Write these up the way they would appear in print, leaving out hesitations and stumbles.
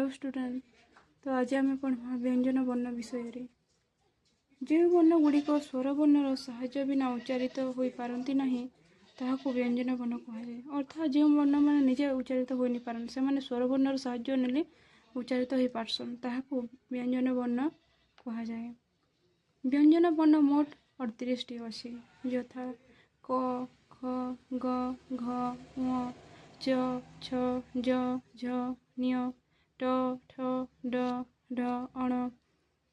Hello student, ତ ଆଜି ଆମେ ପଢ଼ିବା ବ୍ୟଞ୍ଜନ ବର୍ଣ୍ଣ ବିଷୟରେ। ଯେଉଁ ବର୍ଣ୍ଣ ଗୁଡ଼ିକ ସ୍ୱରବର୍ଣ୍ଣର ସାହାଯ୍ୟ ବିନା ଉଚ୍ଚାରିତ ହୋଇପାରନ୍ତି ନାହିଁ, ତାହାକୁ ବ୍ୟଞ୍ଜନ ବର୍ଣ୍ଣ କୁହାଯାଏ। ଅର୍ଥାତ୍ ଯେଉଁ ବର୍ଣ୍ଣମାନେ ନିଜେ ଉଚ୍ଚାରିତ ହୋଇନିପାରନ୍ତି, ସେମାନେ ସ୍ୱରବର୍ଣ୍ଣର ସାହାଯ୍ୟ ନେଲେ ଉଚ୍ଚାରିତ ହୋଇପାରସନ୍, ତାହାକୁ ବ୍ୟଞ୍ଜନ ବର୍ଣ୍ଣ କୁହାଯାଏ। ବ୍ୟଞ୍ଜନ ବର୍ଣ୍ଣ ମୋଟ 38ଟି ଅଛି, ଯଥା କ, ଖ, ଗ, ଘ, ଙ, ଚ, ଛ, ଜ, ଝ, ଞ, ଟ, ଠ, ଡ, ଢ, ଅଣ,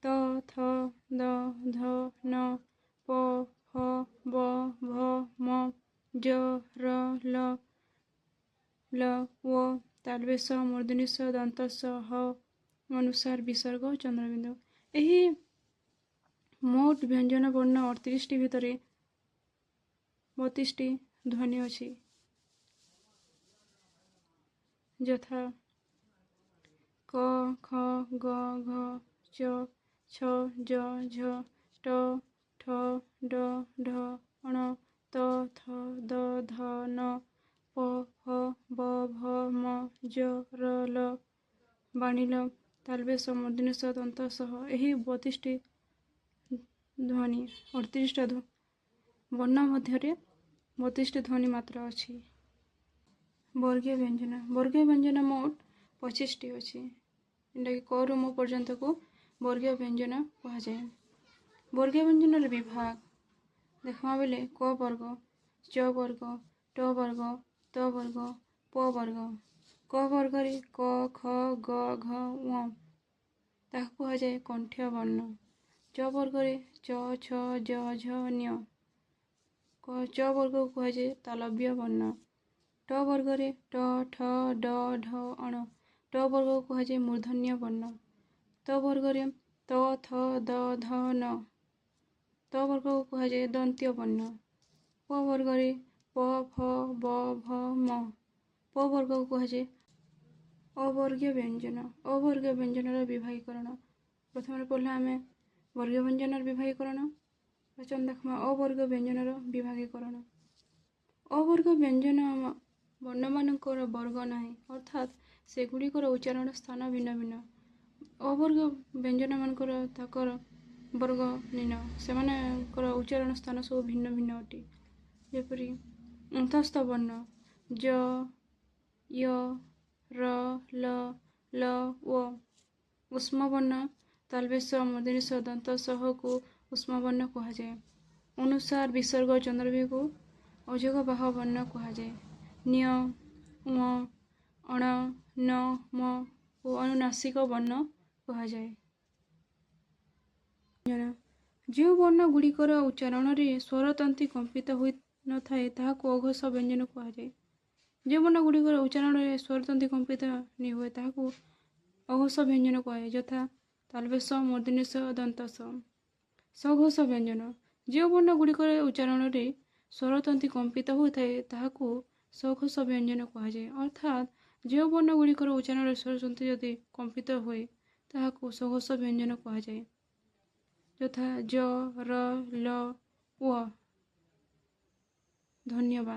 ତ, ଥ, ଦ, ଧ, ନ, ପ, ଫ, ବ, ଭ, ମ, ଜ, ର, ଲ, ଲ ଓ, ତାଲବେଶ, ମୂର୍ଦ୍ଧନ୍ୟ, ଦନ୍ତ ହ, ଅନୁସାର, ବିସର୍ଗ, ଚନ୍ଦ୍ରବିନ୍ଦୁ। ଏହି ମୋଟ ବ୍ୟଞ୍ଜନ ବର୍ଣ୍ଣ 38ଟି ଭିତରେ 32ଟି ଧ୍ୱନି ଅଛି, ଯଥା କ, ଖ, ଗ, ଘ, ଚ, ଛ, ଜ, ଝ, ଟ, ଠ, ଡ, ଢ, ଅଣ, ତ, ଥ, ଦ, ଧ, ନ, ପ, ଫ, ବ, ଭ, ମ, ଜ, ର, ଲ, ବାଣିଲ, ତାଲବେଶ, ମୂର୍ଦ୍ଧନ୍ୟ, ଦନ୍ତ ସହ। ଏହି 32ଟି ଧ୍ୱନି, 38ଟା ବର୍ଣ୍ଣ ମଧ୍ୟରେ 32ଟି ଧ୍ୱନି ମାତ୍ର ଅଛି। ବର୍ଗୀୟ ବ୍ୟଞ୍ଜନ। ବର୍ଗୀୟ ବ୍ୟଞ୍ଜନ ମୋଟ 25ଟି ଅଛି, ଯେନ୍ଟାକି କରୁ ମ ପର୍ଯ୍ୟନ୍ତକୁ ବର୍ଗୀୟ ବ୍ୟଞ୍ଜନ କୁହାଯାଏ। ବର୍ଗୀୟ ବ୍ୟଞ୍ଜନର ବିଭାଗ ଦେଖମା ବେଲେ କ ବର୍ଗ, ଚ ବର୍ଗ, ଟ ବର୍ଗ, ତ ବର୍ଗ, ପ ବର୍ଗ। କ ବର୍ଗରେ କ, ଖ, ଗ, ଘ, ଙ, ତାହାକୁ କୁହାଯାଏ କଣ୍ଠ୍ୟ ବର୍ଣ୍ଣ। ଚ ବର୍ଗରେ ଚ, ଛ, ଜ, ଝ, ଞ, ଚ ବର୍ଗକୁ କୁହାଯାଏ ତାଲବ୍ୟ ବର୍ଣ୍ଣ। ଟ ବର୍ଗରେ ଟ, ଠ, ଡ, ଢ, ଅଣ, ଟ ବର୍ଗକୁ କୁହାଯାଏ ମୂର୍ଦ୍ଧନ୍ୟ ବର୍ଣ୍ଣ। ତ ବର୍ଗରେ ତ, ଥ, ଦ, ଧ, ନ, ତ ବର୍ଗକୁ କୁହାଯାଏ ଦନ୍ତ୍ୟ ବର୍ଣ୍ଣ। ପ ବର୍ଗରେ ପ, ଫ, ବ, ଭ, ମ, ପ ବର୍ଗକୁ କୁହାଯାଏ ଅବର୍ଗୀୟ ବ୍ୟଞ୍ଜନ। ଅବର୍ଗୀୟ ବ୍ୟଞ୍ଜନର ବିଭାଗୀକରଣ। ପ୍ରଥମରେ ପଢ଼ିଲା ଆମେ ବର୍ଗୀୟ ବ୍ୟଞ୍ଜନର ବିଭାଗୀକରଣ, ବଚନ ଦେଖମା ଅବର୍ଗ ବ୍ୟଞ୍ଜନର ବିଭାଗୀକରଣ। ଅବର୍ଗ ବ୍ୟଞ୍ଜନ ବର୍ଣ୍ଣମାନଙ୍କର ବର୍ଗ ନାହିଁ, ଅର୍ଥାତ୍ ସେଗୁଡ଼ିକର ଉଚ୍ଚାରଣ ସ୍ଥାନ ଭିନ୍ନ ଭିନ୍ନ। ଅବର୍ଗ ବ୍ୟଞ୍ଜନମାନଙ୍କର ତାଙ୍କର ବର୍ଗ ନିନ, ସେମାନଙ୍କର ଉଚ୍ଚାରଣ ସ୍ଥାନ ସବୁ ଭିନ୍ନ ଭିନ୍ନ ଅଟେ। ଯେପରି ଅନ୍ତସ୍ଥ ବର୍ଣ୍ଣ ଜ, ୟ, ର, ଲ, ଲ ଓ। ଉଷ୍ମବର୍ଣ୍ଣ ତାଲବେଶ, ମୂର୍ଦ୍ଧନ୍ୟ, ଦନ୍ତ ସହକୁ ଉଷ୍ମବର୍ଣ୍ଣ କୁହାଯାଏ। ଅନୁସାର, ବିସର୍ଗ, ଚନ୍ଦ୍ରବିନ୍ଦୁକୁ ଅଯୋଗବାହ ବର୍ଣ୍ଣ କୁହାଯାଏ। ନ୍ୟ, ଙ, ଅଣ, ନ, ମ ଓ ଅନୁନାସିକ ବର୍ଣ୍ଣ କୁହାଯାଏ। ଯେଉଁ ବର୍ଣ୍ଣ ଗୁଡ଼ିକର ଉଚ୍ଚାରଣରେ ସ୍ୱରତନ୍ତ୍ରୀ କମ୍ପିତ ହୋଇନଥାଏ, ତାହାକୁ ଅଘୋଷ ବ୍ୟଞ୍ଜନ କୁହାଯାଏ। ଯେଉଁ ବର୍ଣ୍ଣ ଗୁଡ଼ିକର ଉଚ୍ଚାରଣରେ ସ୍ୱରତନ୍ତ୍ରୀ କମ୍ପିତ ନି ହୁଏ, ତାହାକୁ ଅଘୋଷ ବ୍ୟଞ୍ଜନ କୁହାଯାଏ, ଯଥା ତାଲବେଶ, ମୂର୍ଦ୍ଧନ୍ୟ, ଦନ୍ତସ। ସଘୋଷ ବ୍ୟଞ୍ଜନ। ଯେଉଁ ବର୍ଣ୍ଣ ଗୁଡ଼ିକର ଉଚ୍ଚାରଣରେ ସ୍ୱରତନ୍ତ୍ରୀ କମ୍ପିତ ହୋଇଥାଏ, ତାହାକୁ ସଘୋଷ ବ୍ୟଞ୍ଜନ କୁହାଯାଏ। ଅର୍ଥାତ୍ ଯେଉଁ ବର୍ଣ୍ଣ ଗୁଡ଼ିକର ଉଚ୍ଚାରଣରେ ସ୍ୱରତନ୍ତ୍ରୀ ଯଦି କମ୍ପିତ ହୁଏ, ତାହାକୁ ସଘୋଷ ବ୍ୟଞ୍ଜନ କୁହାଯାଏ, ଯଥା ଜ, ର, ଲ ଓ। ଧନ୍ୟବାଦ।